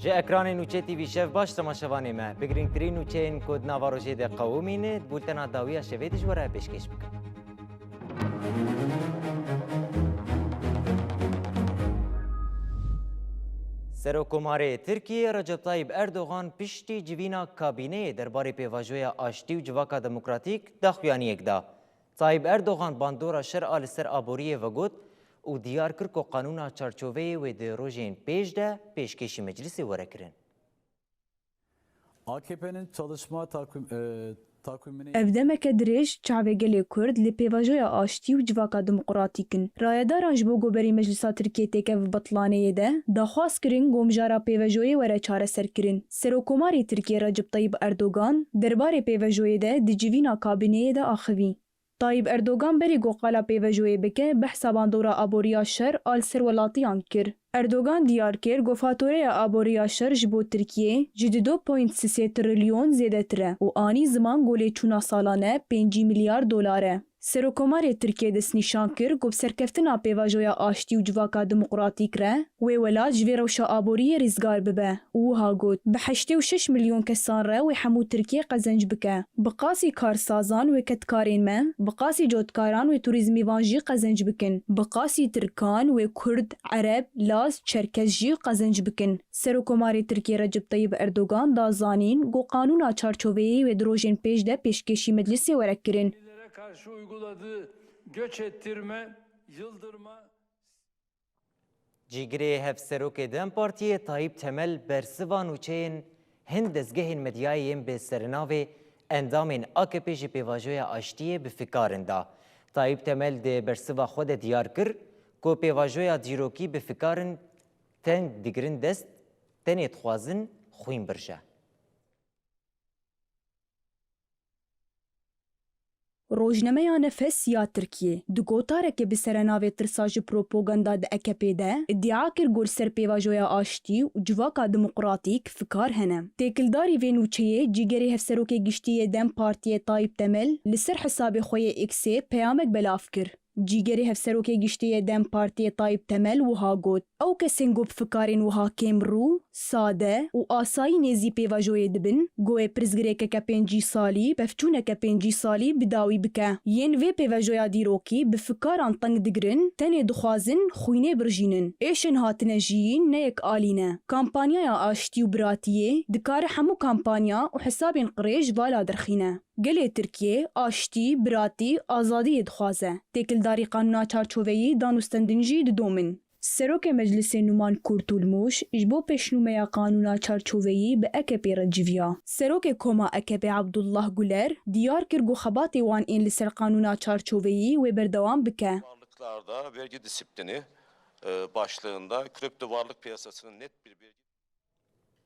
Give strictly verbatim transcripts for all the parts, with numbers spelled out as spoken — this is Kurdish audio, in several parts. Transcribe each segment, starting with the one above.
Ji ekranê Nûçe T V şev baş temaşevanê me. Bi girîngtirîn nûçeyên ku di nava rojê de qewimîn, di bultena dawiya şevê de ji we re pêşkêş bikim. Serokkomarê Tirkiyê Recep Tayyip Erdogan piştî civîna kabîneyê derbarê pêvajoya aştî û civaka demokratîk daxuyaniyek da. Tayyip Erdogan bandora şer a li ser aboriyê vegot û diyar kir ku qanûna çarçoveyê wê di rojên pêş de pêşkêşî meclisê were kirin. A K P'nin çalışma takvim, e, takvimini Ev demeke dirêj çavê gelê Kurd li pêvajoya aştî û civaka demokratîk in. Rayedaran ji bo ku berî Meclisa Tirkiyê têkeve bi bitlaneyê de daxwaz kirin ku mijara pêvejoyê were çareserkirin. Serokkomarê Tirkiyê Recep Tayyip Erdogan derbarê pêvejoyê de di civîna kabîneyê de axivî. Tayyip Erdogan berî ku qala pêvejoyê bike, behsa bandora aboriya şer a li ser welatiyan kir. Erdogan diyar kir ku fatoreya aboriya şer ji bo Tirkiyê ji du nokta sê trilyon zêdetir e û anî ziman ku lêçûna salane pêncî milyar dolar e. Serokkomarê Tirkiyê destnîşan kir ku bi serkeftina pêvajoya aştî û civaka demokratîk re wê welat ji vê rewşa aboriyê rîzgar bibe û wiha got, bi heştê û şeş milyon kesan re wê hemû Tirkiyê qezenc bike. Bi qasî karsazan wê kedkarên me, bi qasî cotkaran wê turîzmîvan jî qezenc bikin. Bi qasî tirkan wê kurd, ereb, laz, çerkez jî qezenc bikin. Serokkomarê Tirkiyê Recep Tayyip Erdogan da zanîn ku qanûna çarçoveyê wê di rojên pêş de pêşkêşî meclisê were kirin. Karşı uyguladığı göç ettirme, yıldırma, Cîgirê Hevserokê dem Partiyê Tayyip Temel bersiva nûçeyên hin dezgehên medyayê yên bi sernavê endamên A K P ji pêvajoya aştiyê bi fikarin da. Tayyip Temel di bersiva xwe de diyar kir ku pêvajoya dîrokî bi fikarin teng digirin dest, tenê dixwazin xwîn birje. Rojnameya Nefes ya Tirkiyê di gotarekê bi serenavê tirsa ji propaganda di A K P de îdia kir ku li ser pêvajoya aştî û civaka demokratîk fikar hene. Têkildarî vê nûçeyê cîgerê Hevserokê Giştî yê dem Partiyê Tayyip Temel li ser hesabê xwe yê X'ê peyamek belav kir. Cîgerê Hevserokê Giştî yê dem Partiyê Tayyip Temel wiha got, Ew kesên ku bi fikarên wiha kêmrû, sade û asayî nêzî pêvajoyê dibin, ku wê pirsgirêkeke pêncî salî, pevçûneke pêncî salî bi dawî bike. Yên vê pêvajoya dîrokî bi fikaran teng digirin, tenê dixwazin xwînê birjînin. Êşên hatine jiyîn ne yek alî ne. Kampanyaya aştî û biratiyê dikare hemû kampanya û hesabên qirêj vala derxîne. Gelê Tirkiyê aştî, biratî, azadiyê dixwaze. Têkildarî qanûna çarçoveyî danûstendin jî didomin. Serokê Meclisê Nûman Kurtulmuş ji bo pêşnûmeya qanûna çarçoveyî bi A K P re civiya. Serokê Koma A K P Abdullah Guler diyar kir ku xebatê wan ên li ser qanûna çarçoveyî wê berdewam bike. Varlıklarda vergi disiplini e, başlığında kripto varlık piyasasının net bir bilgi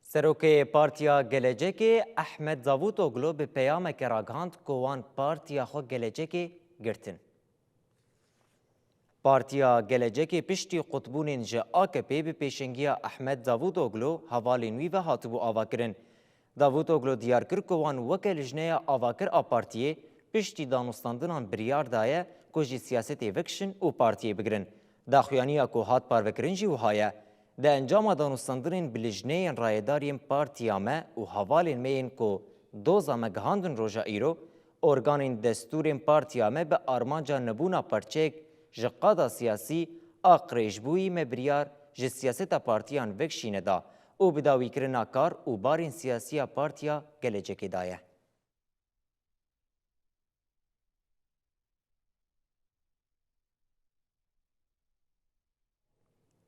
Serokê Partiya Gelecekê Ehmed Davutoglu bi peyameke ragihand ku wan partiya xwe Gelecekê girtin. Partiya Gelecekê piştî qutbûnên ji A K P bi pêşengiya Ehmed Davutoglu hevalên wî ve hatibû avakirin. Davutoglu diyar kir ku wan weke lijneya avakir a partiyê piştî danûstandinan biryar daye ku ji siyasetê vekişin û partiyê bigirin. Daxuyaniya ku hat parvekirin jî wiha ye, Di encama danûstandinên bi lijneyên rayedar yên partiya me û hevalên me yên ku doza me gihandin roja îro, organên destûrên partiya me bi armanca nebûna parçeyek ji qada siyasî a qirêjbûyî me biryar ji siyaseta partiyan vekişîne da û bi dawîkirina kar û barên siyasî ya Partiya Gelecekê daye.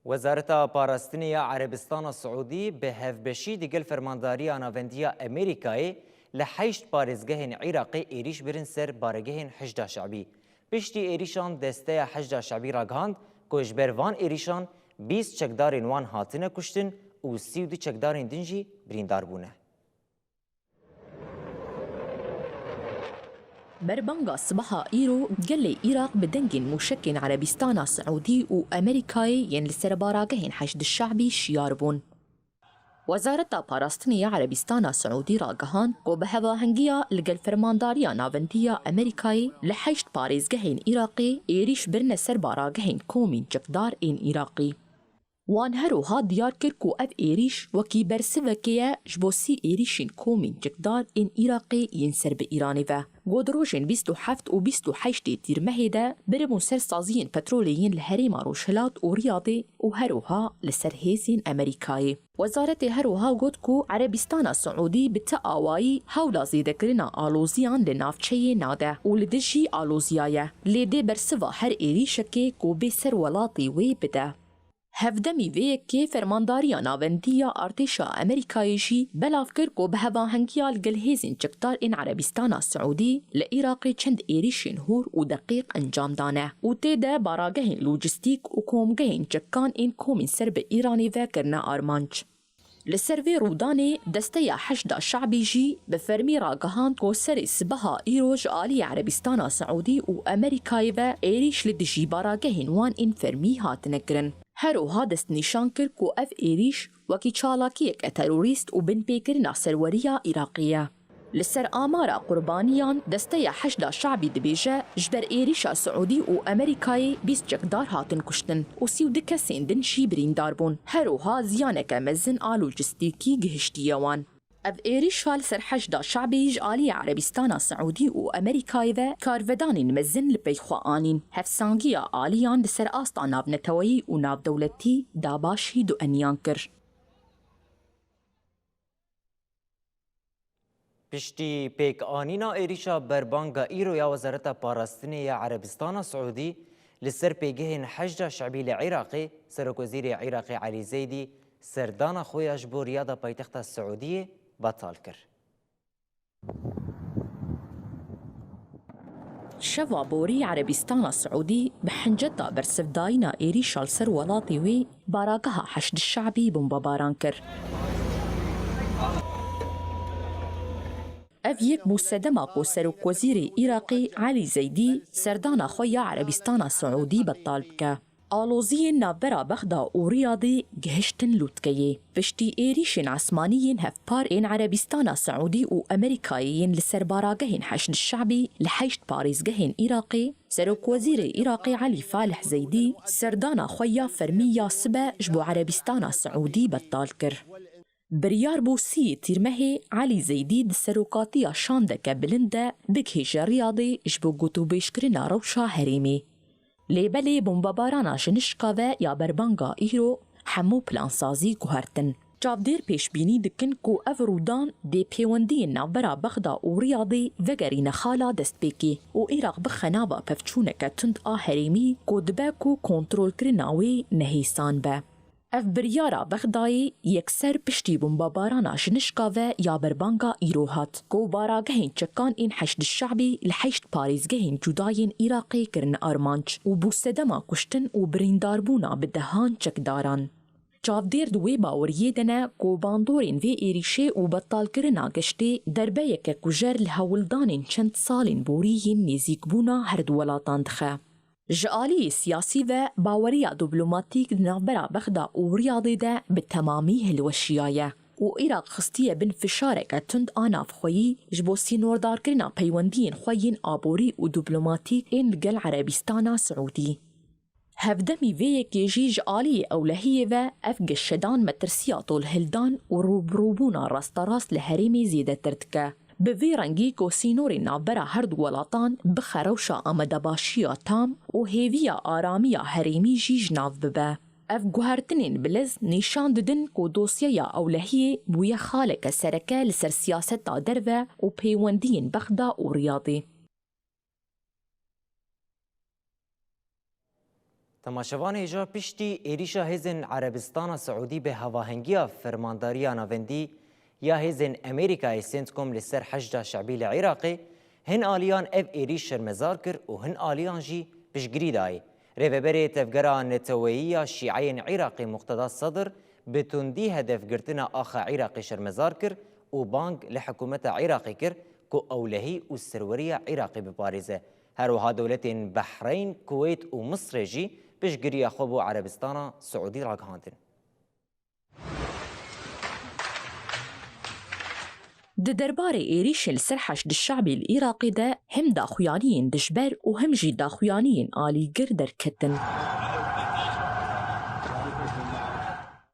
Wezareta Parastinê ya Erebistana Siûdî bi hevbeşî digel Fermandariya Navendî ya Amerîkayê li heşt parêzgehên Iraqê êrîş birin ser baregehên Hişda Şebî. Piştî êrîşan Desteya Hişda Şebî ragihand ku ji ber van êrîşan bîst çekdarên wan hatine kuştin û sî û du çekdarên din jî birîndar bûne. Berbanga sibeha îro gelê Iraq bi dengên mûşekên Erebistana Siûdî û Amerîkayê yên li ser baragehên Heşd Şe'bî şiyar bûn. Wezareta Parastinê ya Erebistana Siûdî ragihand ku bi hevahengiya li gel Fermandariya Navendî ya Amerîkayê li heşt parêzgehên Iraqê êrîş birine ser baragehên komîn çekdar ên Iraqî. Wan her wiha diyar kir ku ev êrîş wekî bersivekê ye ji bo sî êrîşên komên çekdar ên Iraqê yên ser bi Îranê ve. Got rojên bîst û heft û bîst û heştê Tîrmehê de birim û ser saziyên petrolê yên li herêma Rojhilat û Riyadê û her wiha li ser hêzên Amerîkayê. Wezaretê her wiha got ku Erebistana Siûdî bi ti awayî hewla zêdekirina aloziyan li navçeyê nade û li dijî aloziya ye, lê dê bersiva her êrîşekê ku bê ser welatê wê bide. Hevdemî vê yekê Fermandariya Navendî ya Artêşa Amerîkayê jî belav kir ku bi hevahengiya li gel hêzên çekdar ên Erebistana Siûdî li Iraqê çend êrîşên hûr û deqîq encam dane û tê de baragehên lojîstîk û komgehên çekan ên komên ser bi Îranê ve kirine armanc. Li ser vê rûdanê Desteya Heşda Şabî jî bi fermî ragihand ku serê sibeha îro ji aliyê Erebistana Siûdî û Amerîkayê ve êrîş li dijî baragehên wan ên fermî hatine kirin. Her wiha destnîşan kir ku ev êrîş wekî çalakiyeke terorîst û binpêkirina serweriya Iraqê ye. Li ser amara qurbaniyan, Desteya Heşda Şabî dibêje, ji ber êrîşa Siûdî û Amerîkayê bîst çekdar hatin kuştin û sî û du kesên din jî birîndar bûn. Her wiha ziyaneke mezin a lojîstîkî gihiştiye wan. Ev êrîşa li ser Heşda Şabî ji aliyê Erebistana Siûdî û Amerîkayê ve karvedanên mezin li pey xwe anîn. Hevsangiya aliyan li ser asta navneteweyî û navdewletî dabaşî dueniyan kir. Piştî pêkanîna êrîşa berbanga îro ya Wezareta Parastinê ya Erebistana Siûdî li ser pêgehên Heşda Şebî li Iraqê, Serokwezîrê Iraqê Elî Zeydî serdana xwe ya ji bo Riyada paytexta Siûdiyê betal kir. Şeva borî Erebistana Siûdî bi hinceta bersivdayîna êrîşa li ser welatê wê barageha Heşd Şabî bombebaran kir. Ev yek bû sedema ku Serokwezîrê Iraqê Elî Zeydî serdana xwe ya Erebistana Siûdî betal bike. Aloziyên navbera Bexda û Riyadê gihiştin lûtkeyê. Piştî êrîşên esmanî yên hevpar ên Erebistana Siûdî û Amerîkayê yên li ser baragehên Heşd Şabî li heşt parêzgehên Iraqê, Serokwezîrê Iraqê Elî Falih Zeydî serdana xwe ya fermî ya sibe ji bo Erebistana Siûdî betal kir. Biryar bû sîyê Tîrmehê Elî Zeydî di serokatiya şandeke bilind de bigihêje Riyadê ji bo gotûbêjkirina rewşa herêmê. Lê belê bombebarana ji nişka ve ya berbanga îro hemû plansazî guhertin. Çavdêr pêşbînî dikin ku ev rûdan dê pêwendiyên navbera Bexda û Riyadê vegerîne xala destpêkê û Iraq bixe nava pevçûneke tund a herêmî ku dibe ku kontrolkirina wê nehêsan be. Ev biryara Bexdayê yekser piştî bombebarana ji nişka ve ya berbanga îro hat, ku baragehên çekan ên Heşd Şabî li heşt parêzgehên cuda yên Iraqê kirine armanc û bû sedema kuştin û birîndarbûna bi dehan çekdaran. Çavdêr di wê baweriyê de ne ku bandorên vê êrîşê û betalkirina geştê derbeyeke kujer li hewldanên çend salên borî yên nêzîkbûna her du welatan dixe. Ji aliyê siyasî ve baweriya diplomatîk di navbera Bexda û Riyadê de bi temamî hilweşiyaye û Iraq xistiye bin fişareke tund a navxweyî ji bo sînordarkirina peywendiyên xwe yên aborî û diplomatîk ên li gel Erebistana Siûdî. Hevdemî vê yekê jî ji aliyê ewlehiyê ve ev geşedan metirsiya tolhildan û rûbirûbûna rasterast li herêmê zêdetir dike. Bi vî rengî ku sînorên navbera her du welatan bixe rewşa amadebaşiya tam û hêviya aramiya herêmî jî ji nav bibe. Ev guhertinên biliz nîşan didin ku dosyeya ewlehiyê bûye xaleke sereke li ser siyaseta derve û pêwendiyên Bexda û Riyadê. Temaşevan hêja piştî êrîşa hêzên Erebistana Siûdî bi hevahengiya Fermandariya Navendî ya hêzên Amerîkayê CENTCOM li ser Heşda Şebî li Iraqê, hin aliyan ev êrîş şermezar kir û hin aliyan jî piştgirî dayê. Rêveberê Tevgera Neteweyî ya Şîeyên Iraqê Muqteda Sedir bi tundî hedefgirtina axa Iraqê şermezar kir û bang li hikûmeta Iraqê kir ku ewlehî û serweriya Iraqê biparêze. Her wiha dewletên Behreyn, Kuweyt û Misrê jî piştgiriya xwe bo Erebistana Siûdî ragihandin. Di derbarê êrîşên li ser Heşd Şabî li Iraqê de him daxuyaniyên dijber û him jî daxuyaniyên alîgir derketin.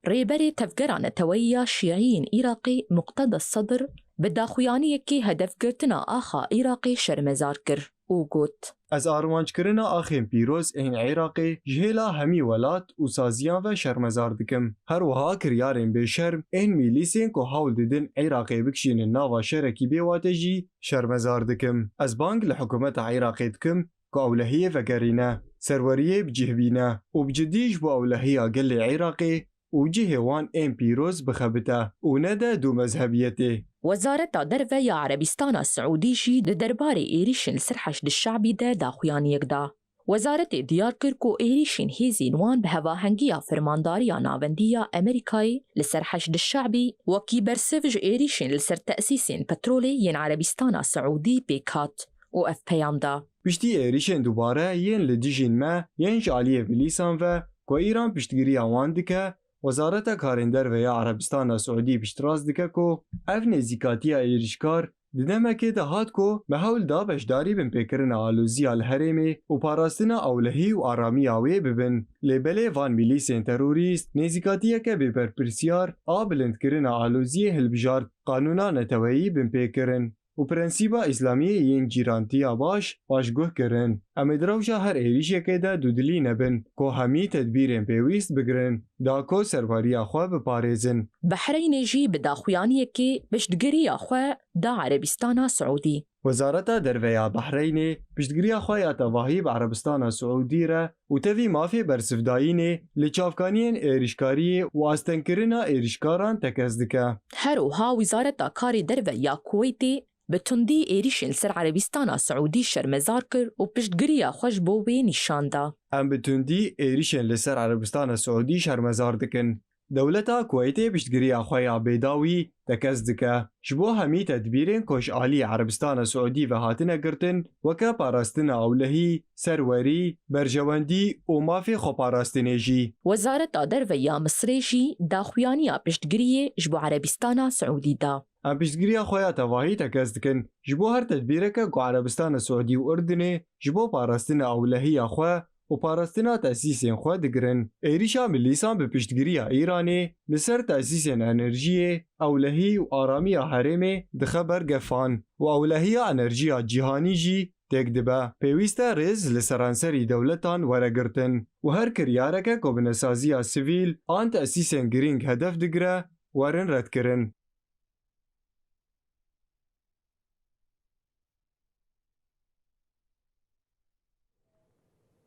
Rêberê Tevgera Neteweyî ya Şîî yên Iraqê Muqteda Sedr bi daxuyaniyekê hedefgirtina axa Iraqê şermezar kir û got, Ez armancekirina axên pîroz ên Iraqê ji hêla hemî welat û saziyan ve şermezar dikim. Her wiha kiryarên bêşerm ên mîlîsên ku hewl didin Iraqê bikişînin nava şerekî bêwate jî şermezar dikim. Ez bang li hikûmeta Iraqê dikim ku ewlehiyê vegerîne, serweriyê bi cih bîne û bi cidî ji bo ewlehiya gelê Iraqê û cihê wan ên pîroz bixebite û nede dû mezhebiyetê. Wezareta Derve ya Erebistana Siûdî jî di derbarê êrîşên li ser Heşd Şe'bî de daxuyaniyek da. Wezaretê diyar kir ku êrîşên hêzên wan bi hevahengiya Fermandariya Navendî ya Amerîkayê li ser Heşd Şe'bî wekî bersiv ji êrîşên li ser tesîsên petrolê yên Erebistana Siûdî pêk hat û ev peyam da. Piştî êrîşên dubare yên li dijîn me yên ji aliyê milîsan ve ku Îran piştgiriya wan dike, Wezareta Karên Derve ya Erebistana Siûdî piştrast dike ku ev nêzîkatiya êrîşkar di demekê de hat ku bi hewl da beşdarî binpêkirina aloziya li herêmê û parastina ewlehî û aramiya wê bibin. Lê belê van mîlîsên terorîst nêzîkatiyeke bêberpirsiyar a bilindkirina aloziyê hilbijart, qanûna neteweyî binpêkirin û prensîba Îslamiyê yên cîrantiya baş paşguh kirin. Em ê di rewşa her êrîşekê de dûdilî nebin ku hemî tedbîrên pêwîst bigirin, da ku serweriya xwe biparêzin. Behreynê jî bi daxuyaniyekê piştgiriya xwe da Erebistana Siûdî. Wezareta Derve ya Behreynê piştgiriya xwe ya tevahî bi Erebistana Siûdî re û tevî mafê bersivdayînê, lêçavkaniyên êrîşkariyê û astengkirina êrîşkaran tekez dike. Her wiha Wezareta Karê Derve ya Kuweytê bi tundî êrîşên li ser Erebistana Siûdî şermezar kir û piştgiriya xwe ji bo wê nîşan da. Em bi tundî êrîşên li ser Erebistana Siûdî şermezar dikin. Dewleta Kuweytê piştgiriya xwe ya bêdawî tekez dike ji bo hemî tedbîrên ku ji alî Erebistana Siûdî ve hatine girtin, weke parastina ewlehî, serwerî, berjewendî û mafê xweparastinê jî. Wezareta Derve ya Misirê jî daxuyaniya piştgiriyê ji bo Erebistana Siûdî da. Em piştgiriya xwe ya tevahî tekez dikin ji bo her tedbîreke ku Erebistana Siûdî û Urdinê ji bo parastina ewlehiya xwe û parastina tesîsên xwe digirin. Êrîşa milîsan bi piştgiriya Îranê li ser tesîsên enerjiyê, ewlehî û aramiya herêmê dixe ber gefan û ewlehiya enerjiya cîhanî jî têk dibe. Pêwîst e rêz li seranserî dewletan were girtin û her kiryareke ku binesaziya sivîl an tesîsên girîng hedef digire, werin redkirin.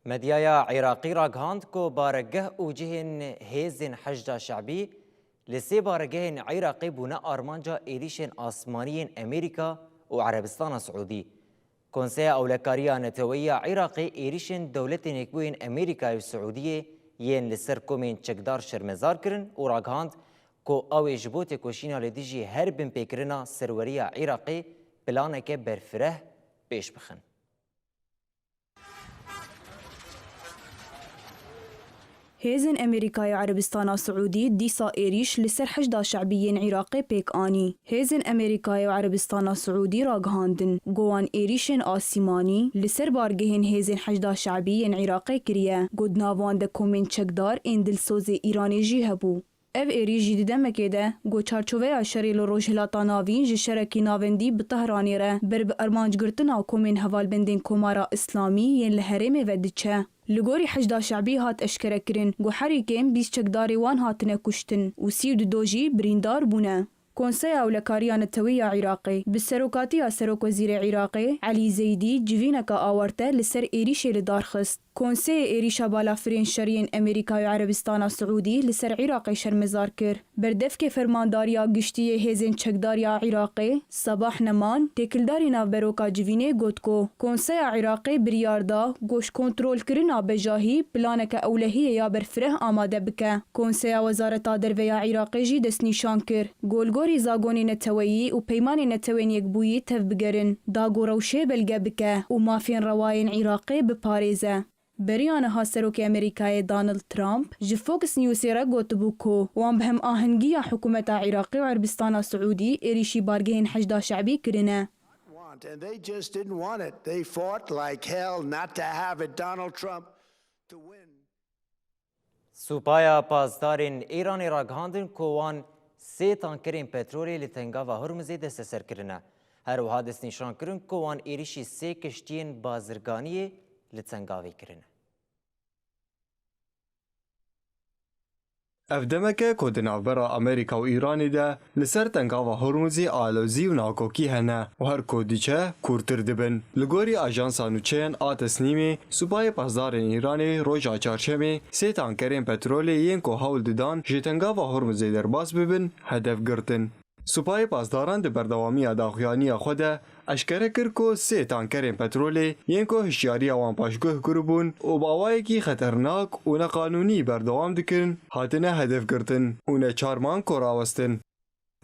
Medyaya Iraqî ragihand ku baregeh û cihên hêzên Heşda Şe'bî li sê baregehên Iraqê bûne armanca êrîşên asmanî yên Amerîka û Erebistana Siûdî. Konseya Ewlekariya Neteweyî ya Iraqê êrîşên Dewletên Yekbûyên Amerîkayê û Siûdiyê yên li ser komên çekdar şermezar kirin û ragihand ku ew ê ji bo têkoşîna li dijî her binpêkirina serweriya Iraqê planeke berfireh pêş bixin. Hêzên Amerîkayê û Erebistana Siûdî dîsa êrîş li ser Heşda Şe'bî yên Iraqê pêk anî. Hêzên Amerîkayê û Erebistana Siûdî ragihandin, ku wan êrîşên asîmanî li ser bargehên hêzên Heşda Şe'bî yên Iraqê kiriye, ku di nav wan de komên çekdar ên dilsozê Îranê jî hebû. Ev êrîş jî di demekê de, ku çarçoveya şerê li Rojhilata Navîn ji şerekî navendî bi Tehranê re ber bi armancgirtina komên hevalbendên Komara Îslamî yên li herêmê ve diçe. Li gorî Heşda Şe'bî hat eşkerekirin, ku herî kêm bîst çekdarê wan hatine kuştin û sî û du jî birîndar bûne. Konseya Ewlekariya Netewî ya Iraqê, bi serokatiya Serokwezîrê Iraqê, Elî Zeydî, civîneke awarte li ser êrîşê li dar xist. Konseyê Êrîşa Balafirên Şerî yên Amerîkayê û Erebistana Siûdî li ser Iraqê şermezar kir. Berdevkê Fermandariya Giştî yê Hêzên Çekdar ya Iraqê, Sabah Neman, têkildarî navberoka civînê got ku Konseya Iraqê biryar da ku ji kontrolkirina bejahî planeke ewlehiyê ya berfireh amade bike. Konseya Wezareta Derve ya Iraqê jî destnîşan kir, ku li gorî zagonê neteweyî û peymanên Netewên Yekbûyî tevbigerin, da ku rewşê belge bike û mafên rewayên Iraqê biparêze. Beriya niha Serokê Amerîkayê Donald Trump ji Fox Newsê re gotibû ku wan bi hemahengiya hikûmeta Iraqê û Erebistana Siûdî êrîşî bargehên Heşda Şe'bî kirine. Want, and they just didn't want it. They fought like hell not to have it. Donald Trump to win. Supaya Pasdarên Îranê ragihandin ku wan sê tankerên petrolê li Tengava Hormuzê desteser kirine. Her wiha destnîşan kirin ku wan êrişî sê kiştiyên bazirganiyê li Tengavê kirine. Ev demek e ku di navbera Amerîka û Îranê de li ser Tengava Hormuzê alozî û nakokî hene û her ku diçe kûrtir dibin. Li gorî ajansa nûçeyan a Tesnîmê, Supayê Pasdarên Îranê roja Çarşemê sê tankerên petrolê yên ku hewl didan ji Tengava Hormuzê derbas bibin, hedef girtin. Supayê Pasdaran di berdewamiya daxuyaniya xwe de eşkere kir ku sê tankerên petrolê yên ku hişyariya wan paşguh kiribûn û bi awayekî xeternak û neqanûnî berdewam dikin, hatine hedefgirtin û ne çar man ku rawestin.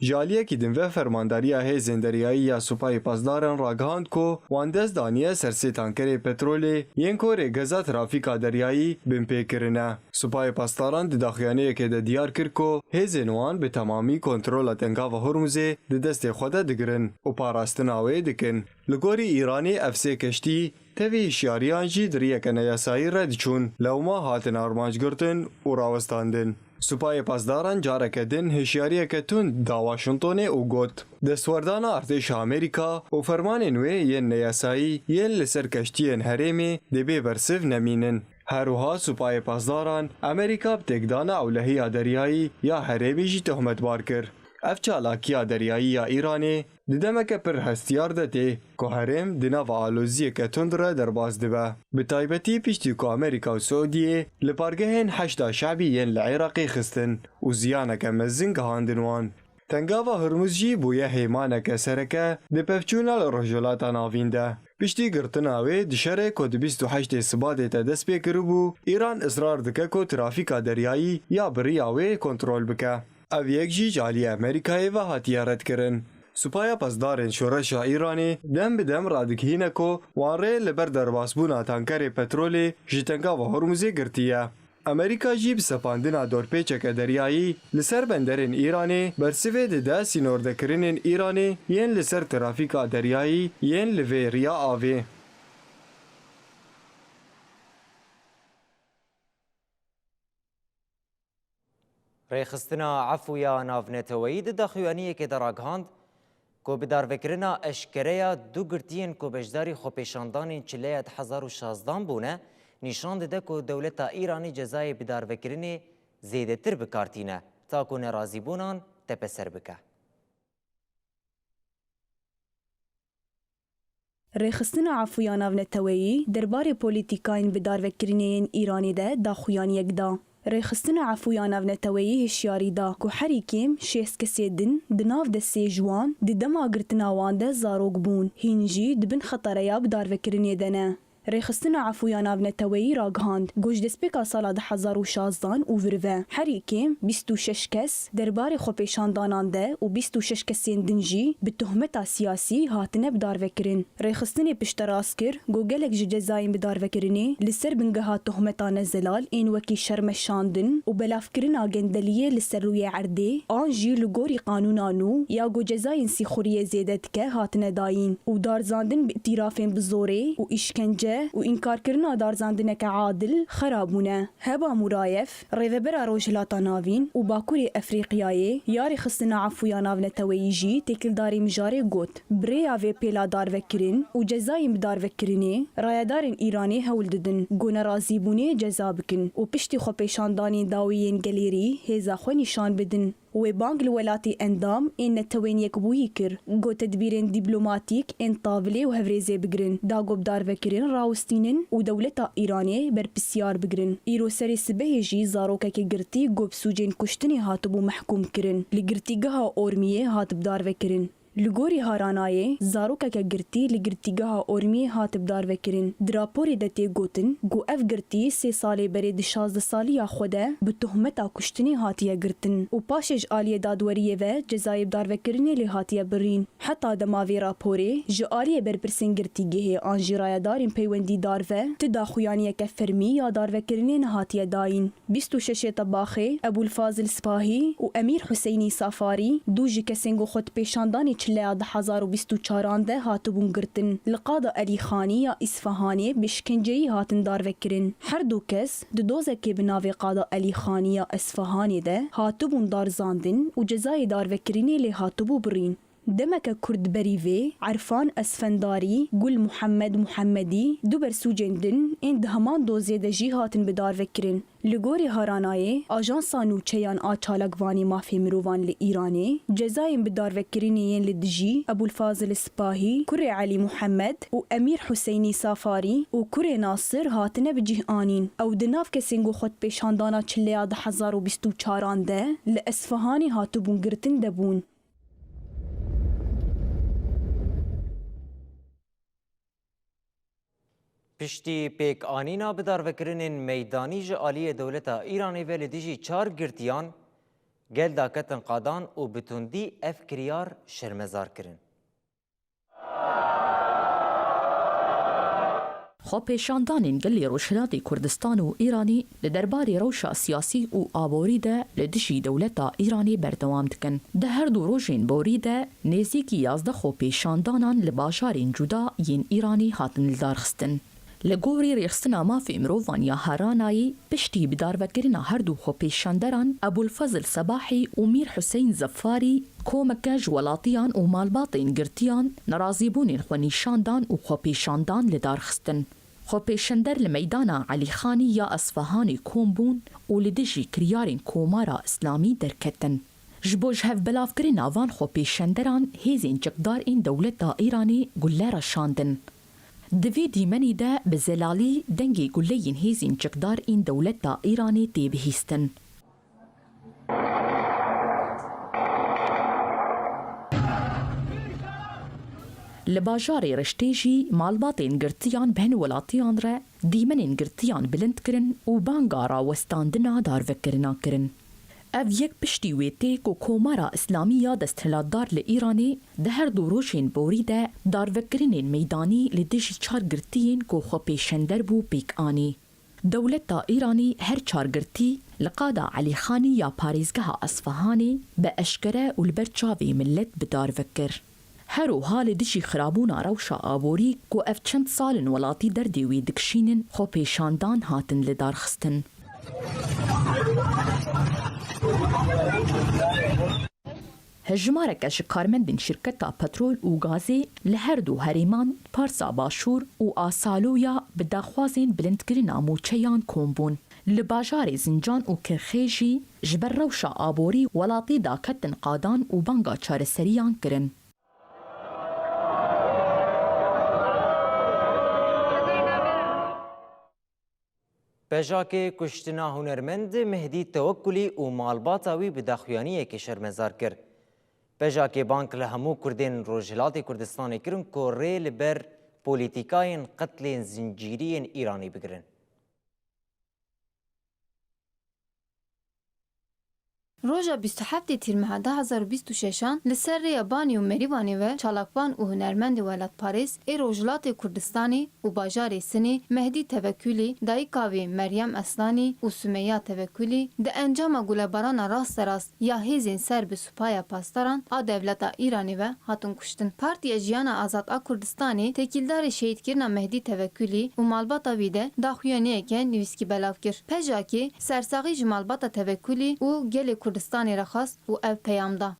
Ji aliyekî din ve Fermandariya Hêzên Deryayî ya Supayê Pasdaran ragihand ku wan dest daniye ser sê tankerê petrolê yên ku rêgeza trafîka deryayî binpê kirine. Supayê Pasdaran di daxuyaniyekê de diyar kir ku hêzên wan bi temamî kontrola Tengava Hormuzê di destê xwe de digirin û parastina wê dikin. Li gorî Îranê ev sê keştî tevî hişyariyan jî di riyeke neyasayî re diçûn, lewma hatin armanc girtin û rawestandin. Supayê Pasdaran careke din hişyariyeke tund da Washingtonê û got, destwerdana artêşa Amerîka û fermanên wê yên neyasayî yên li ser keştiyên herêmê dê bê bersiv nemînin. Her wiha Supayê Pasdaran Amerîka bi têkdana ewlehiya deryayî ya herêmê jî tohmetbar kir. Ev çalakiya deryayî ya Îranê di demeke pir hestiyar de tê ku herêm di nava aloziyeke tund re derbas dibe. Bi taybetî piştî ku Amerîka û Siûdiyê li pargehên Heşda Şebî yên li Iraqê xistin û ziyaneke mezin gihandin wan. Tengava Hormuz jî bûye hêmaneke sereke di pevçûna li Rojhilata Navîn de. Piştî girtina wê di şerê ku di bîst û heştê Sibatê de dest pê kiribû, Îran israr dike ku trafîka deryayî ya bi riya wê kontrol bike. Ev yek jî ji aliyê Amerîkayê ve hatiye redkirin. Supaya Pasdarên Şoreşa Îranê dem bi dem radigihîne ku wan rê li ber derbasbûna tankerê petrolê ji Tengava Hormuzê girtiye. Amerîka jî bi sepandina dorpêçeke deryayî li ser benderên Îranê bersivê dide sînordekirinên Îranê yên li ser trafîka deryayî yên li vê riya avê. Rêxistina Efû ya Navneteweyî di daxuyaniyekê de ragihand ku bidarvekirina eşkere ya du girtiyên ku beşdarî xwepêşandanên çileya du hezar û şazdan bûne, nîşan dide ku dewleta Îranê cezayê bidarvekirinê zêdetir bi kar tîne, ta ku nerazîbûnan tepeser bike. Rêxistina Efû ya Navneteweyî derbarê polîtîkayên bidarvekirinê yên Îranê de daxuyaniyek da. Rêxistina Efû ya Navneteweyî hişyarî da ku herî kêm şêst kesê din, di nav de sê ji wan, di dema girtina wan de zarok bûn, hîn jî di bin xetereya bidarvekirinê de ne. Rêxistina Efû ya Navneteweyî ragihand ku ji destpêka sala du hezar û şazdan û vir ve herî kêm bîst û şeş kes derbarê xwepêşandanan de û bîst û şeş kesên din jî bi tohmeta siyasî hatine bidarvekirin. Rêxistinê pişterast kir ku gelek ji cezayên bidarvekirinê li ser bingeha tohmeta nezelal ên wekî şermeşandin û belavkirina gendeliyê li ser rûyê erdê an jî li gorî qanûna nû ya ku cezayên sîxuriyê zêde dike hatine dayîn û darzandin bi îtîrafên bi zorê û îşkence û înkarkirina darzandineke adil xera bûne. Heba Murayev, rêvebera Rojhilata Navîn û Bakurê Efrîqiyayê ya Rêxistina Efû ya Navneteweyî jî têkildarî mijarê got, bi rêya vê pêla darvekirin û cezayên bidarvekirinê, rayedarên Îranê hewl didin ku nerazîbûnê ceza bikin û piştî xwepêşandanên dawî yên gelêrî hêza xwe nîşan bidin. Wê bang li welatê endam ên Netewên Yekbûyî kir ku tedbîrên dîplomatîk ên tavilê û hevrêzê bigirin, da ku bidarvekirin rawistînin û dewleta Îranê berpisyar bigirin. Îro serê sibehê jî zarokeke girtî ku bi sûcên kuştinê hatibû mehkûm kirin, li girtîgeha Ormiyê hat bidarvekirin. Li gorî Haranayê, zarokeke girtî li girtîgeha Ormiyê hat bidarvekirin. Di raporê de tê gotin ku ev girtî sê salê berê di şazdeh saliya xwe de bi tohmeta kuştinê hatiye girtin û paşê ji aliyê dadweriyê ve cezayê bidarvekirinê lê hatiye birîn. Heta dema vê raporê ji aliyê berpirsên girtîgehê an jî rayedarên peywendîdar ve ti daxuyaniyeke fermî ya darvekirinê nehatiye dayîn. Bîst û şeşê Tebaxê, Ebûlfazil Spahî û Emîr Huseynî Safarî, du ji kesên ku xwedipêşandanê Leya du hezar û bîst û çaran de hatibûn girtin. Li qada Elî Xanî ya Îsfahanê bi şkenceyî hatin darvekirin. Her du kes di dozekê bi navê qada Elî Xanî ya Îsfahanê de hatibûn darzandin û cezayê darvekirinê lê hatibû birîn. Demeke kurt berî vê, Erfan Esfendarî, Gul Muhammed Muhammedî, du bersûcên din ên di heman dozê de jî hatin bidarvekirin. Li gorî Haranayê, ajansa nûçeyan a çalakvanî mafê mirovan li Îranê, cezayên bidarvekirinê yên li dijî Ebûlfazil Sipahî, kurê Elî Muhammed û Emîr Huseynî Safarî û kurê Nasir hatine bi cih anîn. Ew di nav kesên ku xwedpêşandana çileya du hezar û bîst û çaran de li Esfahanê hatibûn girtin de bûn. Piştî pêkanîna bidarvekirinên meydanî ji aliyê dewleta Îranê ve li dijî çar girtiyan, gel daketin qadan û bi tundî ev kiryar şermezar kirin. Xwepêşandanên gelê Rojhilatê Kurdistan û Îranê li derbarê rewşa siyasî û aborî de li dijî dewleta Îranê berdewam dikin. Di her du rojên borî de nêzîkî yazdeh xwepêşandanan li bajarên cuda yên Îranê hatin lidarxistin. Li gorî Rêxistina Mafê Mirovan ya Haranayê, piştî bidarvekirina her du xwepêşanderan Ebûlfezil Sebahî û Mîr Huseyn Zeffarî, komeke ji welatiyan û malbatên girtiyan nerazîbûnên xwe nîşan dan û xwepêşandan lidarxistin. Xwepêşander li meydana Elî Xanî ya Esfahanê kom bûn û li dijî kiryarên Komara Îslamî derketin. Ji bo ji hev belavkirina van xwepêşanderan hêzên çekdar ên dewleta Îranê gule reşandin. Di vê dîmenî de bi zelalî dengê guleyên hêzên çekdar ên dewleta Îranê tê bihîstin. Li bajarê Riştê jî malbatên girtiyan bi hin welatiyan re dîmenên girtiyan bilind kirin û banga rawestandina darvekirina kirin. Ev yek piştî wê tê ku Komara Îslamî ya desthilatdar li Îranê di her du rojên borî de darvekirinên meydanî li dijî çar girtiyên ku xwepêşander bû pêk anî. Dewleta Îranî her çar girtî li qada Elî Xanî ya parêzgeha Esfahanê bi eşkere û li ber çavê milet bi darve kir. Her wiha li dijî xirabûna rewşa aborî ku ev çend sal in welatî derdê wê dikişînin, xwepêşandan hatin lidarxistin. Hejmareke ji karmendên şirketa petrol û gazê li her du herêman Parsa Başûr û Asaloya bi daxwazên bilindkirina mûçeyan kom bûn. Li bajarê Zincan û Kirxê jî ji ber rewşa aborî welatî daketin qadan û banga çareseriyan kirin. Pejakê kuştina hunermend Mehdî Tewekulî û malbata wî bi daxuyaniyekê şermezar kir. Pejakê bang li hemû Kurdên Rojhilatê Kurdistanê kirin ku rê li ber polîtîkayên qetlên zincîrî yên Îranê bigirin. Roja bîst û heftê Tîrmeha du hezar û bîst û şeşan li ser rêya Banî û Merîwanê ve çalakvan û hunermendê welatparêz ê Rojhilatê Kurdistanê û bajarê Sinê Mehdî Tevekulî, dayika wê Meryem Eslanî û Sumeya Tevekulî di encama gulebarana rasterast ya hêzên ser bi Supaya Pasdaran a dewleta Îranê ve hatin kuştin. Partiya Jiyana Azad a Kurdistanê têkildarê şehîdkirina Mehdî Tevekulî û malbata wî de daxuyaniyeke nivîskî belav kir. Pejakê sersaxî ji malbata Tevekulî û gelê Kurdistanê re xwest û ev peyam da.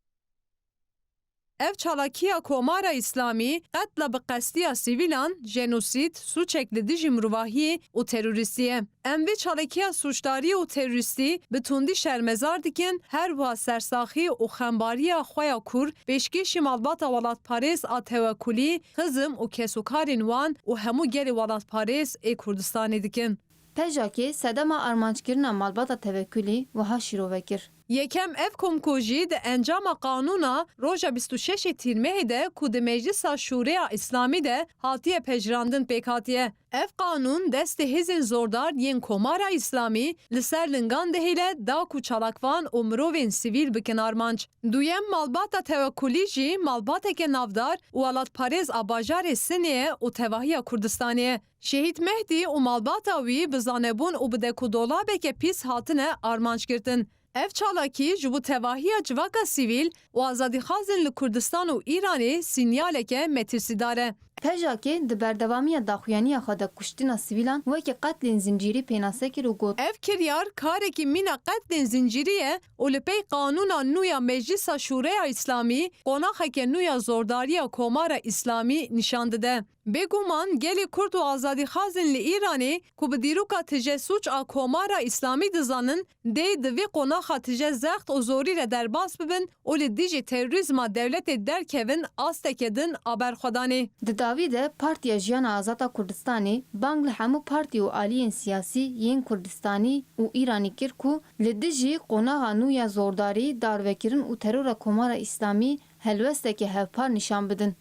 Ev çalakiya Komara Îslamî qetla bi qestiya sivîlan, jenosîd, sûcek li dijî mirovahiyê û terorîstî ye. Em vê çalakiya sûcdarî û terorîstî bi tundî şermezar dikin, her wiha sersaxî û xembariya xwe ya kûr pêşkêşî malbata welatparêz a Tewekulî, xizm û kesûkarên wan û hemû gelê welatparêz ê Kurdistanê dikin. Pejakê sedema armanckirina malbata Tevekulî wiha şîrove kir. Yekem, ev komkujî di encama qanûna roja bîst û şeşê Tîrmehê de ku di Meclisa Şûreya Îslamî de hatiye pejirandin pêk hatiye. Ev qanûn destê hêzên zordar yên Komara Îslamî li ser lingan dihêle da ku çalakvan û mirovên sivîl bikin armanc. Duyem, malbata Tewekulî jî malbateke navdar û welatparêz a bajarê Sinê ye û tevahiya Kurdistanê ye. Şehîd Mehdî û malbata wî bi zanebûn û bi dekûdolabeke pîs hatine armanc girtin. Ev çalakî ji bo tevahiya civaka sivîl û azadîxwazên li Kurdistan û Îranê sînyaleke metirsîdar e. Pejakê di berdewamiya daxuyaniya xwe de kuştina sivîlan wekî qetlên zincîrî pênase kir û got, Ev kiryar karekî mîna qetlên zincîrî ye û li pey qanûna nû ya Meclisa Şûreya Îslamî qonaxeke nû ya zordariya Komara Îslamî nîşan dide. Bêguman gelê Kurd û azadîxwazên li Îranê ku bi dîroka tije sûc a Komara Îslamî dizanin, dê di vî qonaxa tije zext û zorî re derbas bibin û li dijî terorîzma dewletê derkevin asteke din a berxwedanê. Di dawî de Partiya Jiyana Azad a Kurdistanê bang li hemû partî û aliyên siyasî yên Kurdistanî û Îranî kir ku li dijî qonaxa nû ya zordarî, darvekirin û terora Komara Îslamî helwesteke hevpar nîşan bidin.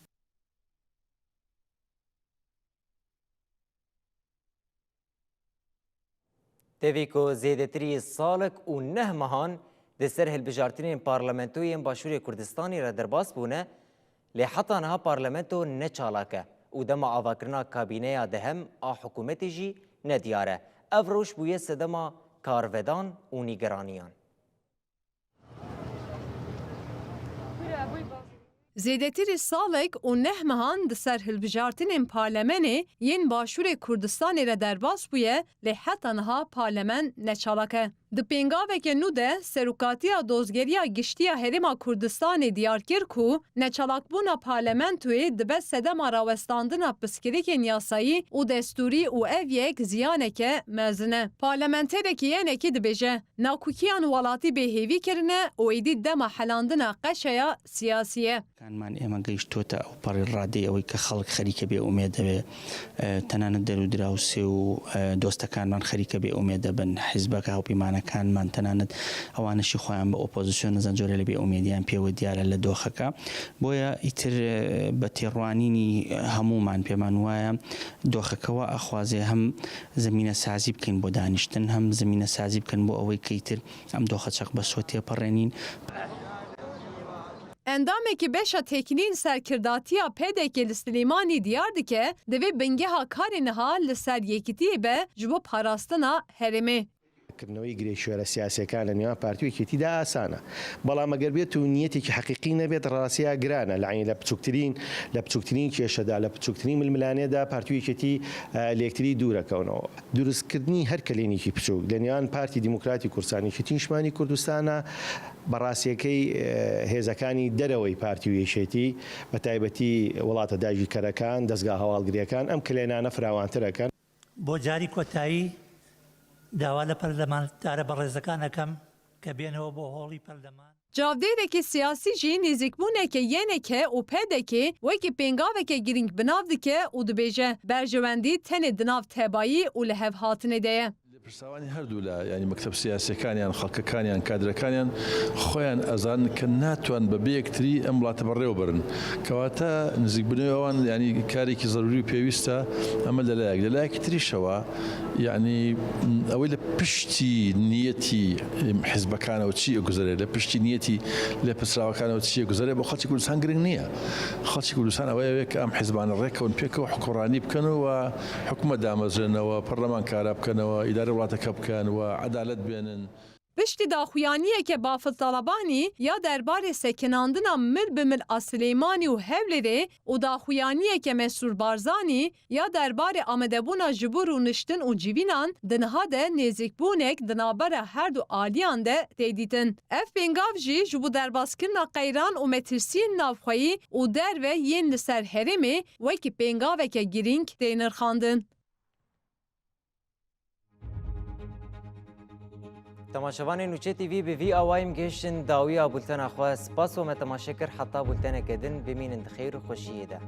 Tevî ku zêdetirî salek û neh mehan di ser hilbijartinên parlamentoyên Başûrê Kurdistanê re derbas bûne, lê heta niha parlamento ne çalak e û dema avakirina kabîneya dehem a hikûmetê jî nediyar e. Ev roj bûye sedema karvedan û nîgeraniyan. Zêdetirî salek û neh mehan di ser hilbijartinên parlemenê yên Başûrê Kurdistanê re derbas bûye, lê heta niha parlemen neçalak e. Di pêngaveke nû de Serokatiya Dozgeriya Giştî ya Herêma Kurdistanê diyar kir ku neçalakbûna parlamentoyê dibe sedema rawestandina pirsgirêkên yasayî û destûrî û ev yek ziyaneke mezin e. Parlamenterekî yenekî dibêje, Nakokiyan welatî bêhêvî kirine û êdî dema helandina qeşeya siyasî ye. Kanman ئێمە گەیشتووەتە ئەو پەڕی ڕادەی ئەوەی کە خەڵک خەریکە بێ ئومێدە بێ، ئە، تەنانەت دەرودراوسێ و، ئە، دۆستەکانمان خەریکە بێ ئومێدە بن. حیزبەکە هاوپەیمانەکانمان تەنانەت ئەوانەشی خۆیان بە ئۆپۆزیسیۆن نەزان جۆرە لە بێ ئومێدیان پێوە دیارە لە دۆخەکە. بۆیە ئیتر، ئە، بە تێڕوانینی هەمومان پێمان وایە دۆخەکەوە ئەخوازێ هەم زمینە سازی بکەین بۆ دانیشتن، هەم زمینە سازی بکەن بۆ ئەوەی کە ئیتر ئەم دۆخە چەق بەسۆ تێپەڕێنین. Endamekî beşa têkilîn serkirdatiya P D K li Silêmanî diyar dike, divê bingeha karê niha li ser yekitiyê be ji bo parastina herêmê. کردنەوەی گرێ شوێرە سیاسیەکان لە نێوان پارتی و یەکێتیدا ئاسانە، بەڵام ئەگەر بێت و نیەتێکی حەقیقی نەبێت، ڕاستیا گرانە. لە عین لە بچووکترین، لە بچووکترین کێشەدا، لە بچووکترین ململانێدا پارتی و یەکێتی، ئە، لێکتری دوورەکەونەوە. دروستکردنی هەر کلێنێکی بچووک لە نێوان پارتی دیموکراتی کوردستان، یەکێتی نیشتمانی کوردستانە، بەڕاستیەکەی، ئە، هێزەکانی دەرەوەی پارتی و یەکێتی، بە تایبەتی وڵاتە داگیرکەرەکان، دەستگا هەواڵگریەکان، ئەم کلێنانە فراوانترەکەن. بۆ جاری کۆتایی داوا لە پەرلەمانتارە بەڕێزەکان ئەکەم کە بێنەوە بۆ هۆڵی پەرلەمان. Çavdêrekî siyasî jî nêzîkbûneke Y N K û P D K wekî pêngaveke girîng bi nav dike û dibêje, berjewendî tenê di nav tebayî û lihevhatinê de ye. لێپرسراوانی هەردوو لا، یعنی مەکتەب سیاسیەکانیان، خەڵکەکانیان، کادرەکانیان خۆیان ئەزان کە ناتوان بە بێ یەکتری ئەم وڵاتە بەڕێوە بەرن. کەواتە نزیکبوونەوەی ئەوان، یعنی کارێکی زەروری و پێویستە. ئەمە لە لایەک، لە لایەکی تریشەوە، یعنی ئەوەی لە پشتی نیەتی حیزبەکانەوە چی ئەگوزەرێ، لە پشتی نیەتی لێپرسراوەکانەوە چی ئەگوزەرێ، بۆ خەڵکی کوردستان گرنگ نییە. خەڵکی کوردستان ئەوەیە ئەوەیە کە ئەم حیزبانە ڕێکەون، پێکەوە حکوڕانی بکەن و حکومەت دامەزرێنەوە، پەرلەمان کارا بکەنەوە، ئیدارەی وڵاتەکە بکەن و عەدالەت بێنن. Piştî daxuyaniyeke Bafil Talebanî ya derbarê sekinandina mil bi mil a Silêmanî û Hewlêrê û daxuyaniyeke Mesrûr Barzanî ya derbarê amadebûna ji bo rûniştin û civînan, di niha de nêzîkbûnek di navbera her du aliyan de tê dîtin. Ev pêngav jî ji bo derbaskirina qeyran û metirsiyên navxweyî û derve yên li ser herêmê wekî pêngaveke girîng tê nirxandin. Temaşevanên Nûçe T V, bi vî awayî em gihiştin dawiya bultena xwe. Spas we me temaşe kir. Heta bulteneke din, bimînin di xêr û xweşiyê de.